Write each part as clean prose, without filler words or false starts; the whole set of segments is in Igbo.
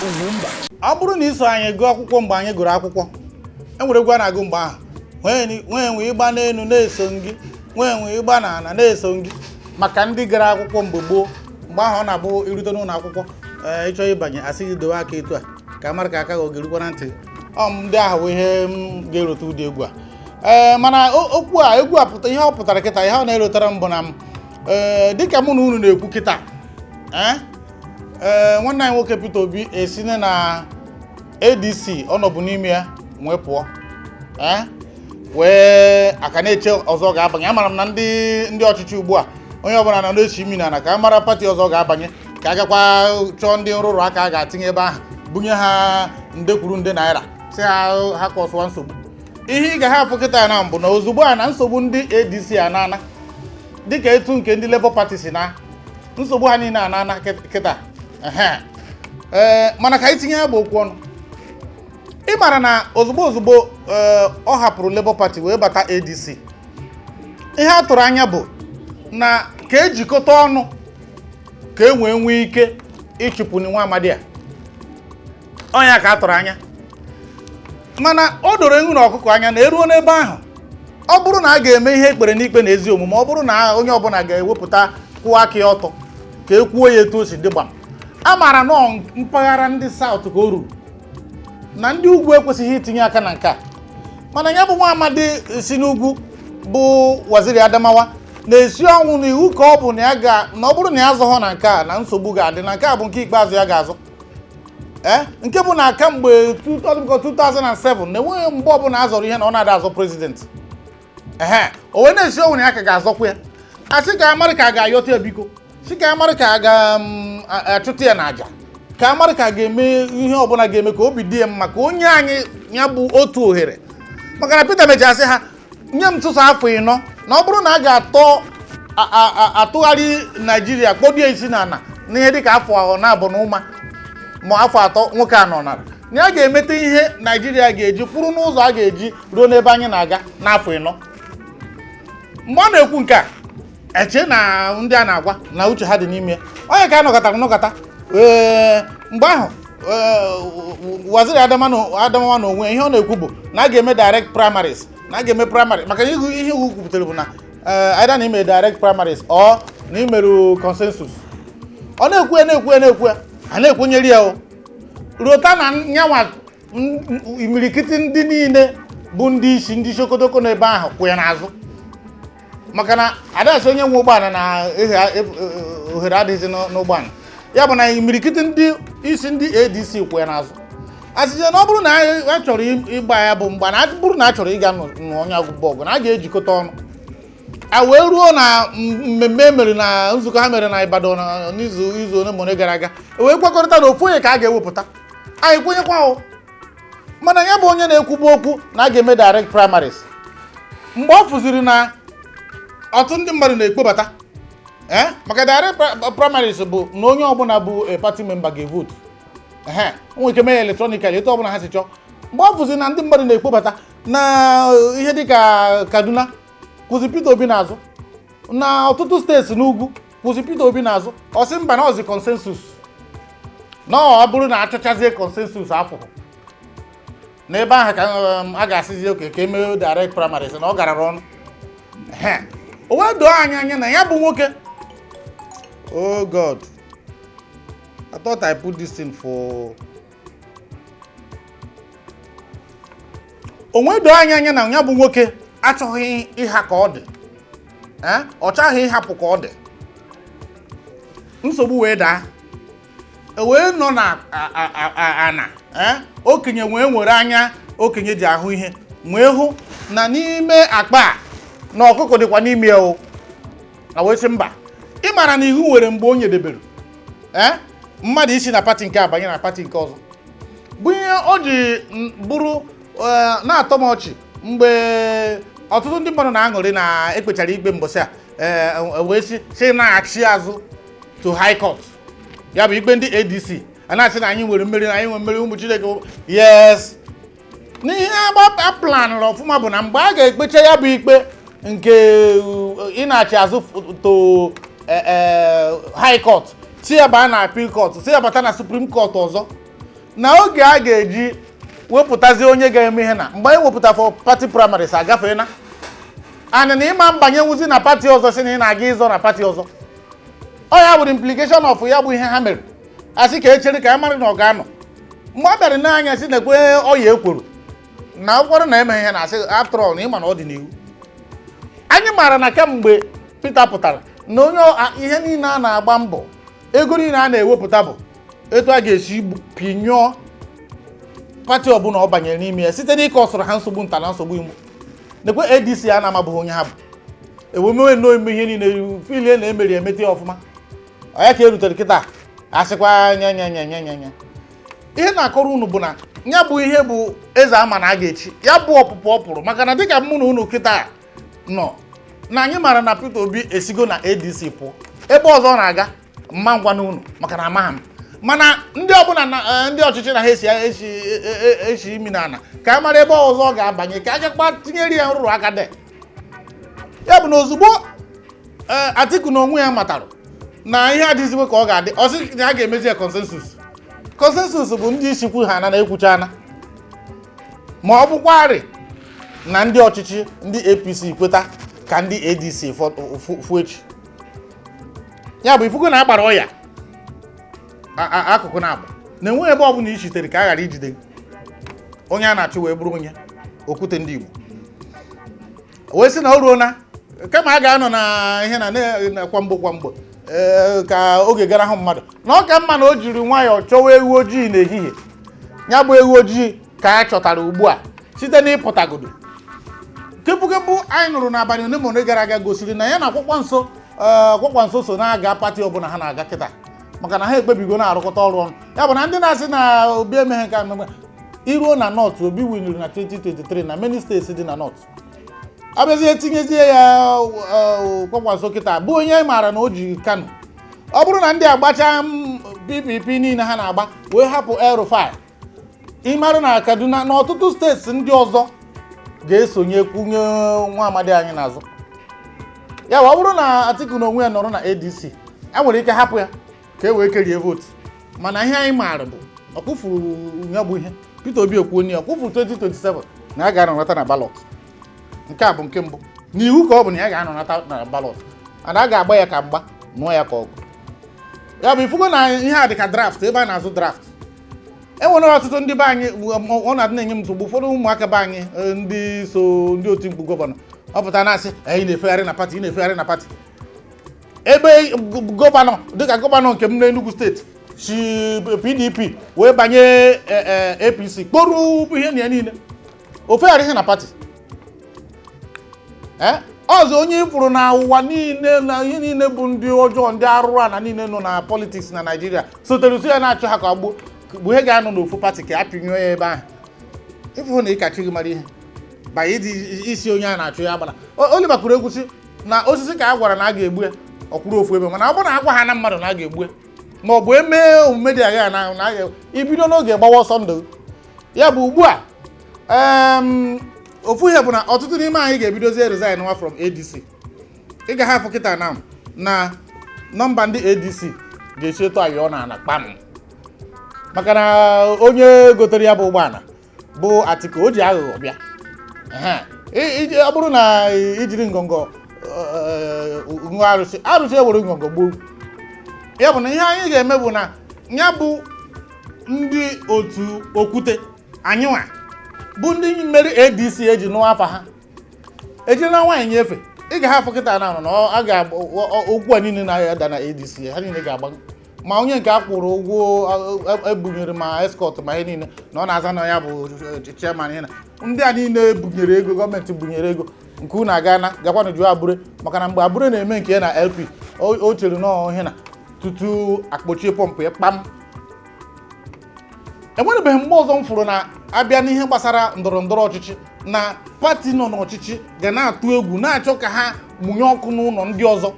Ugwumba. Ọ bụrụ na i so anyị gụọ akwụkwọ mgbe anyị gụrụ akwụkwọ, e nwere egwu a na-agụ mgbe ahụ: nwee nwe ịgba n'elu na-eso gị, nwee nwe ịgba n'ala na-eso gị. Maka ndị gara akwụkwọ mgbe gboo, mgbe ahụ ọ na-abụ irute n'ụlọ akwụkwọ, ee, ịchọ ịbanye, asị gị dowe aka etu a ka a mara ka aka gị ọ ga-erukwa na ntị. Ọ ndị ahụ bụ ihe m ga-erote ụdị egwu a. Ee, mana okwu a, egwu a pụta, ihe ọ pụtara kịta, ihe ọ na-erotara m bụ na m, ee, dịka mụ na unu na-ekwu kịta, ee ee nwanne anyị nwoke Peter Obi esine na ADC ọ nọbụ n'ime ya wee pụọ, ee, wee aka na-eche ọzọ ga-abanye. Amara m na ndị ọchịchị ugbu a, onye ọbụla na na-echi imi n'ala ka a mara party ọzọ ga-abanye, ka a gakwa chọọ ndị nrụrụ aka a ga-atinye ebe ahụ, bunye ha nde kwuru nde naira, si ha ha ka ọsụwa nsogbu. Ihe ị ga ha afụ kịta na mbụ na ozugbo a na nsogbu ndị ADC anana, dịka etu nke ndị Labour Party si na nsogbu ha niile anana kịta. Ehe, ee, mana ka anyị tinye ya bụ okwu ọnụ. Ị mara na ozugbo ozugbo, ee, ọ hapụrụ Labour Party wee bata ADC, ihe a tụrụ anya bụ na ka ejikọta ọnụ ka e wee nwee ike ịchụpụ nwa amadi a. Ọnya ka a tụrụ anya, mana o doro ewu na ọkụkọ anya na eruo n'ebe ahụ, ọ bụrụ na a ga-eme ihe ekpere n'ikpe na ezi omume, ọ bụrụ na onye ọbụla ga-ewepụta kwụọ aka ya ọtọ ka e kwuo ya etu o si dị gbam, a maara na ọ mpaghara ndị South ka o ruru, na ndị ugwu ekwesịghị itinye aka na nke a. Mana ya bụ nwa amadi si n'ugwu bụ Waziri Adamawa na-esi ọnwụ na iwu ka ọ bụ na ya ga na ọ bụrụ na ya azọghọ na nke a, na nsogbu ga-adị, na nke a bụ nke ikpeazụ ya ga-azọ. Ee, nke bụ na kamgbe 2007 na enweghị mgbe ọbụla a zọrọ ihe na ọ na-ada azọ president. Ehe, o wee na-esi ọnwụ na ya ka ga-azọkwa ya. A sị ka amarị ka a ga-ayọta ya, biko, sị ka amarị ka a ga-achụta ya n'àjà, ka amarị ka a ga-eme ihe ọbụla ga-eme ka obi dị ya mma, ka onye anyị ya bụ otu ohere. Maka na Peter mechara sị ha nye m tụsa afọ 4, na ọ bụrụ na a ga-atọ atụgharị Naijiria kpọdie isi n'ala n'ihe dịka afọ na-abụ na ụma ma afọ 3 nwoke a nọ nara, na ya ga-emete ihe Naijiria ga-eji kwụrụ n'ụzọ a ga-eji ruo n'ebe anyị na-aga n'afọ 4. Mgbe ọ na-ekwu nke a, eche na ndị a na-agwa na uche ha dị n'ime ya. Onye ka a nọkọtara nọkọta, ee, mgbe ahụ, ee, Waziri Adamawa na onwe ihe ọ na-ekwu bụ na a ga-eme direct primaries, na a ga-eme primary, maka na ihe iwu kwupụtara bụ na, ee, either na ime direct primaries or na imerụ consensus. Ọ na-ekwu ya, na-ekwu ya, na-ekwu ya, a na-ekwenyere ya. O rota na nyanwa imirikiti ndị niile bụ ndị isi ndị sokoto n'ebe ahụ kwụ ya n'azụ, maka na adasị onye nwe ụgbọala na ohere adịghịzi n'ụgbọala ya, bụ na imirikiti ndị isi ndị ADC kwụ ya n'azụ. Asịzie na ọ bụrụ na a chọrọ ịgba ya bụ mgba, na bụrụ na a chọrọ ịga n'onye bọọgụ, na a ga-ejikọta ọnụ. A wee ruo na mmemme e mere na nzukọ ha mere na Ibadan n'izu izu ole ma ole gara aga, e wee kwekọrịta na ofu onye ka a ga-ewepụta. Anyị kwenyekwa o, mana ya bụ onye na-ekwubu okwu na a ga-eme direct primaries, mgbe ọ fụziri na ọtụtụ ndị mmadụ na-ekpobata, ee, maka direct primaries bụ na onye ọbụla bụ a party member ga-evote, ehe, o nwere ike mee ya electronically, etu ọbụla ha si chọọ. Mgbe ọ fụziri na ndị mmadụ na-ekpobata na ihe dịka Kaduna kwụzi Peter Obi n'azụ, na ọtụtụ steeti n'ugwu kwụzi Peter Obi n'azụ, ọ sị mba, na ọzi consensus, na ọ bụrụ na achọchazie consensus afọ n'ebe ahụ ka a ga-asịzi oke ka emee direct primaries, na ọ garara ọnụ. Ehe. O wee doo anyị anya na ya bụ nwoke, oh God, I thought I put this thing for o wee doo anyị anya na ya bụ nwoke achọghị ịha ka ọ dị. Eh? Ọ chọghị ịhapụ ka ọ dị, nsogbu wee daa, e wee nọ na ana, eh? Okenye wee nwere anya okenye ji ahụ ihe, wee hụ na n'ime akpa a na ọkụkọ dịkwa n'ime ya. O na wee sị mba, ị mara na iwu nwere mgbe o nyedebere, ee, mmadụ isi na party nke a banye na party nke ọzọ, bụ ihe o ji bụrụ, ee, na-atọ m ọchị mgbe ọtụtụ ndị mmadụ na-aṅụrị na ekpechara ikpe mbọsị a, ee, wee sị na-achị azụ to high court. Ya bụ ikpe ndị ADC a na-asị na anyị nwere mmeri, na anyị nwere mmeri, ụmụ Chineke. Yes, n'ihe agba planụrụ ọfụma bụ na mgbe a ga-ekpecha ya bụ ikpe nke ị na-achị azụ to high court, si ya baa na appeal court, si ya bata na supreme court ọzọ. Na oge a ga-eji wepụtazi onye ga-eme ihe na mgbe anyị wepụta for party primaries agafee na and na ịma mbanye na party ọzọ, si na ị na-aga ịzọ na party ọzọ. Ọ ya bụ implication of ya bụ ihe ha mere. Asị ka echere ka a mara na ọ ga-anọ. Mgbe a bịara n'anya, si na-ekwe ọya ekworo na ụfọdụ na-eme ihe na asị, after all, na ịma na ọ dị n'iwu. Anyị maara na kemgbe Peter pụtara na onye ihe niile a na-agba mbọ, ego niile a na-ewepụta bụ etu a ga-esi pinyụọ party ọbụla ọ banyere n'ime ya site n'ịka ọsọrọ ha nsogbu nta na nsogbu imo. Nekwe ADC a na-amabụghị onye ha bụ ewemewe nnọọ eme ihe niile filie na emeri emete ya ọfụma. Ọ ya ka e rutere kịta, asịkwa nye nye nye nye nye nye. Ihe na-akọrọ unu bụ na ya bụ ihe bụ eze ama na a ga-echi ya bụ ọpụpụ ọ pụrụ, maka na dịka mụ na unu kịta nọ na anyị maara na Peter Obi esigo na ADC pụọ. Ebe ọzọ ọ na-aga mma ngwa n'unu, maka na amaghị m. Mana ndị ọbụla na ndị ọchịchị na ha esi esi esi imi n'ala ka a mara ebe ọzọ ọ ga-abanye, ka a gakwa tinyere ya nrụrụ aka de ya bụ na ozugbo Atiku na onwe ya matara na ihe adịziwe ka ọ ga-adị, ọ sị na a ga-emezi ya consensus. Consensus bụ ndị isi kwu ha na na-ekwuchana, ma ọ bụkwarị na ndị ọchịchị ndị APC kweta ka ndị ADC fụ echi. Ya bụ ifugo na agbara ọya akụkụ na-abụ na enweghị ebe ọbụla ichitere ka a ghara ijide onye a na-achụ wee bụrụ onye okwute. Ndị Igbo wee sị na o ruo na kama a ga-anọ na ihe na kwa mgbe kwa mgbe, ee, ka oge gara hụ mmadụ na ọ ka mma na o jiri nwayọọ chọwa ewu ojii n'ehihie. Ya bụ ewu ojii ka a chọtara ugbu a site n'ịpụtagodo. Kepụkepụ anyị nụrụ n'abalị ole ma ole gara aga gosiri na ya na akwụkwọ nso, ee, akwụkwọ nso so na-aga party ọbụla ha na-aga kịta, maka na ha ekpebigo na-arụkọta ọrụ ọnụ. Ya bụ na ndị na-asị na Obi emeghe nke a emeghe, iruo na North, Obi winiri na 2023 na many states dị na North. Abịazie tinyezie ya Kwankwaso kịta, bụ onye maara na o ji Kano. Ọ bụrụ na ndị agbacha PPP niile ha na-agba wee hapụ El-Rufai, ịmarụ na Kaduna na ọtụtụ steeti ndị ọzọ ga-esonye kwunye nwa amadi anyị n'azụ ya. Bụ ọ bụrụ na Atiku na onwe ya nọrọ na ADC, e nwere ike hapụ ya ka e wee kerie vootu. Mana ihe anyị maara bụ ọkpụfuru ya bụ ihe Peter Obi ekwuo ya ọkpụfuru 2027 na a ga-anọnata na ballot. Nke a bụ nke mbụ n'iwu ka ọ bụ na ya ga-anọnata na ballot, ana a ga-agba ya ka mgba nụọ ya ka ọgụ. Ya bụ ifugo na ihe a dị ka draft, ebe a na-azụ draft. E nwere ọtụtụ ndị be anyị ọ na-adị na-enye m nsogbu. Ụfọdụ ụmụaka be anyị, ndị so ndị oti mkpu gọvanọ, ọ pụta na-asị anyị na-efegharị na party, ị na-efegharị na party ebe gọvanọ dịka gọvanọ nke m n'Enugu steeti si PDP wee banye APC kporu ihe na ya niile, o fegharị ihe na party. Ọzọ onye ifuru na ụwa niile na ihe niile bụ ndị ọjọọ, ndị arụrụ ana niile nọ na politics na Naịjirịa sotere so ya na-achọ ha ka gbuo, bụ ihe ga-anọ n'ofu party ka a pịnyụọ ya ebe ahụ. Ịfụ na ịkachi gị mara ihe banye ịdị isi onye a na-achụ ya gbara. Oliver kwuru egwu sị na osisi ka a gwara na a ga-egbu ya, ọ kwuru ofu ebe. Mana ọ bụrụ na agwa ha na mmadụ na a ga-egbu ya, ma ọ bụ emee omume dị agha na a ibido n'oge gbawa ọsọ ndụ ya. Bụ ugbu a, ofu ihe bụ na ọtụtụ n'ime anyị ga-ebidozie resign nwa from ADC. Ị ga hafụ kịta na nọmba ndị ADC ga-esi etu ayọ na ana kpam, maka na onye gotere ya bụ ụgbọala bụ Atiku, o ji aghụghọ bịa. Ehe. Ọ bụrụ na ijiri ngọngọ ṅụọ arụsị, arụsị ewere ngọngọ gbuo ya. Bụ na ihe anyị ga-eme bụ na ya bụ ndị otu okwute anyịnwa bụ ndị mmeri ADC eji nụọ afa ha ejirila nwaanyị nyefe. Ị ga-ahafụ kịta na na a ga okwu a niile na-ada na ADC, ha niile ga-agba, ma onye nke a kwụrụ ụgwọ ebunyere ma escort ma ihe niile na ọ na-aza na ya bụ chairman, ihe na ndị a niile ebunyere ego, gọọmenti bunyere ego nke unu aga na gakwanụ jụọ Abure, maka na mgbe Abure na-eme nke ya na LP, o chere nọọ ihe na tutu akpọchie pọmpụ ya kpam. Enwerebeghị mgbe ọzọ m fụrụ na abịa n'ihe gbasara ndọrọ ndọrọ ọchịchị na party nọ n'ọchịchị ga na-atụ egwu na-achọ ka ha mụnye ọkụ n'ụlọ ndị ọzọ,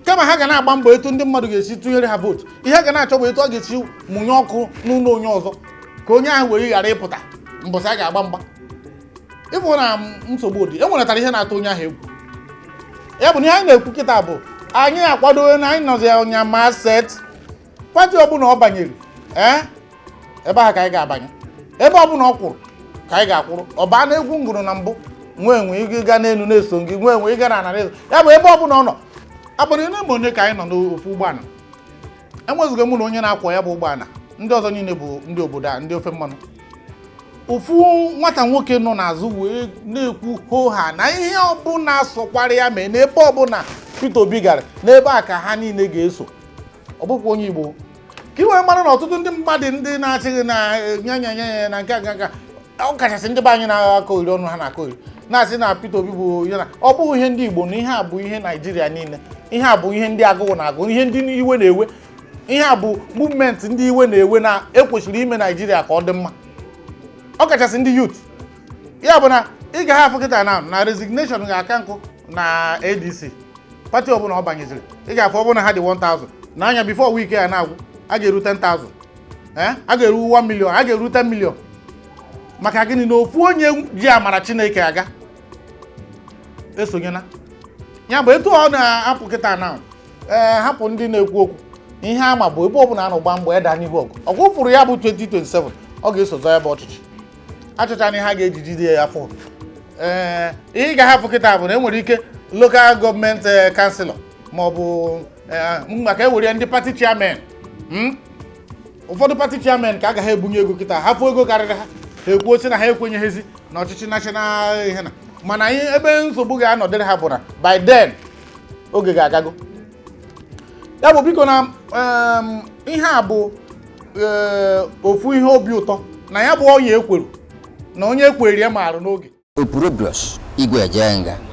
kama ha ga na-agba mbọ etu ndị mmadụ ga-esi tụnyere ha vootu. Ihe ha ga na-achọ bụ etu a ga-esi mụnye ọkụ n'ụlọ onye ọzọ ka onye ahụ were ghara ịpụta mbọsị a ga-agba mgba. Ịfụ na nsogbu dị, e nweretara ihe na-atụ onye ahụ egwu. Ya bụ na ihe anyị na-ekwu kịta bụ anyị akwadowe na anyị nọzi ya ọnya ma set party ọbụla ọ banyere, ee. Ebe ahụ ka anyị ga-abanye. Ebe ọ bụla ọ kwụrụ ka anyị ga-akwụrụ. Ọ baa na egwu ngụrụ na mbụ, nwee enwe ịga n'elu na-eso gị, nwee enwe ịga n'ala na-eso ya, bụ ebe ọ bụla ọ nọ. Abalị ole ma onye ka anyị nọ n'ofu ụgbọala, enwezughị mụ na onye na-akwọ ya bụ ụgbọala. Ndị ọzọ niile bụ ndị obodo a, ndị ofe mmanụ. Ofu nwata nwoke nọ n'azụ wee na-ekwu hoo ha na ihe ọbụla sọkwara ya mee, n'ebe ọbụla Peter Obi gara, n'ebe a ka ha niile ga-eso. Ọ bụkwa onye Igbo, ka ị wee mara na ọtụtụ ndị mmadụ, ndị na-achịghị na nya nya nya na nke a, nke a, ọ kachasị ndị be anyị na-akọ iri ọnụ ha na-akọ iri, na-asị na Peter Obi bụ ihe na ọ bụghị ihe ndị Igbo, na ihe a bụ ihe Naijiria niile, ihe a bụ ihe ndị agụụ na-agụ, ihe ndị iwe na-ewe, ihe a bụ movement ndị iwe na-ewe na ekwesịrị ime Naijiria ka ọ dị mma, ọ kachasị ndị youth. Ya bụ na ị ga afụ kịta na resignation ga-aka nkụ na ADC, party ọbụla ọ banyeziri. Ị ga-afụ, ọ bụrụ na ha dị 1000 n'anya, before week ya na-agwụ, a ga-eru 10,000, ee, a ga-eru 1 million, a ga-eru 10 million. Maka gịnị? Na ofu onye ji amara Chineke aga esonyela ya, bụ etu ọ na-apụ kịta na ee, hapụ ndị na-ekwu okwu. Ihe ama bụ ebe ọbụla a nọ gba mgbọ ịda n'ihu ọgụ, ọgụ fụrụ ya bụ 2027, ọ ga-eso zọọ ebe ọchịchị. Achọcha na ihe a ga-eji jide ya afọ. Ee, ihe ị ga-ahapụ kịta bụ na enwere ike local government councillor ma ọ bụ maka ewere ndị party chairman. Ụfọdụ party chairman ka agaghị ebunye ego kịta. Ha fụ ego karịrị ha, ha ekwuo sị na ha ekwenyeghịzi na ọchịchị national ihe na. Mana anyị ebe nsogbu ga-anọdịrị ha bụ na by then oge ga-agago. Ya bụ, biko, na ihe a bụ ofu ihe obi ụtọ na ya bụ ọya ekweru na onye ekweri ya marụ n'oge. Opurobios Igwe Ejenga.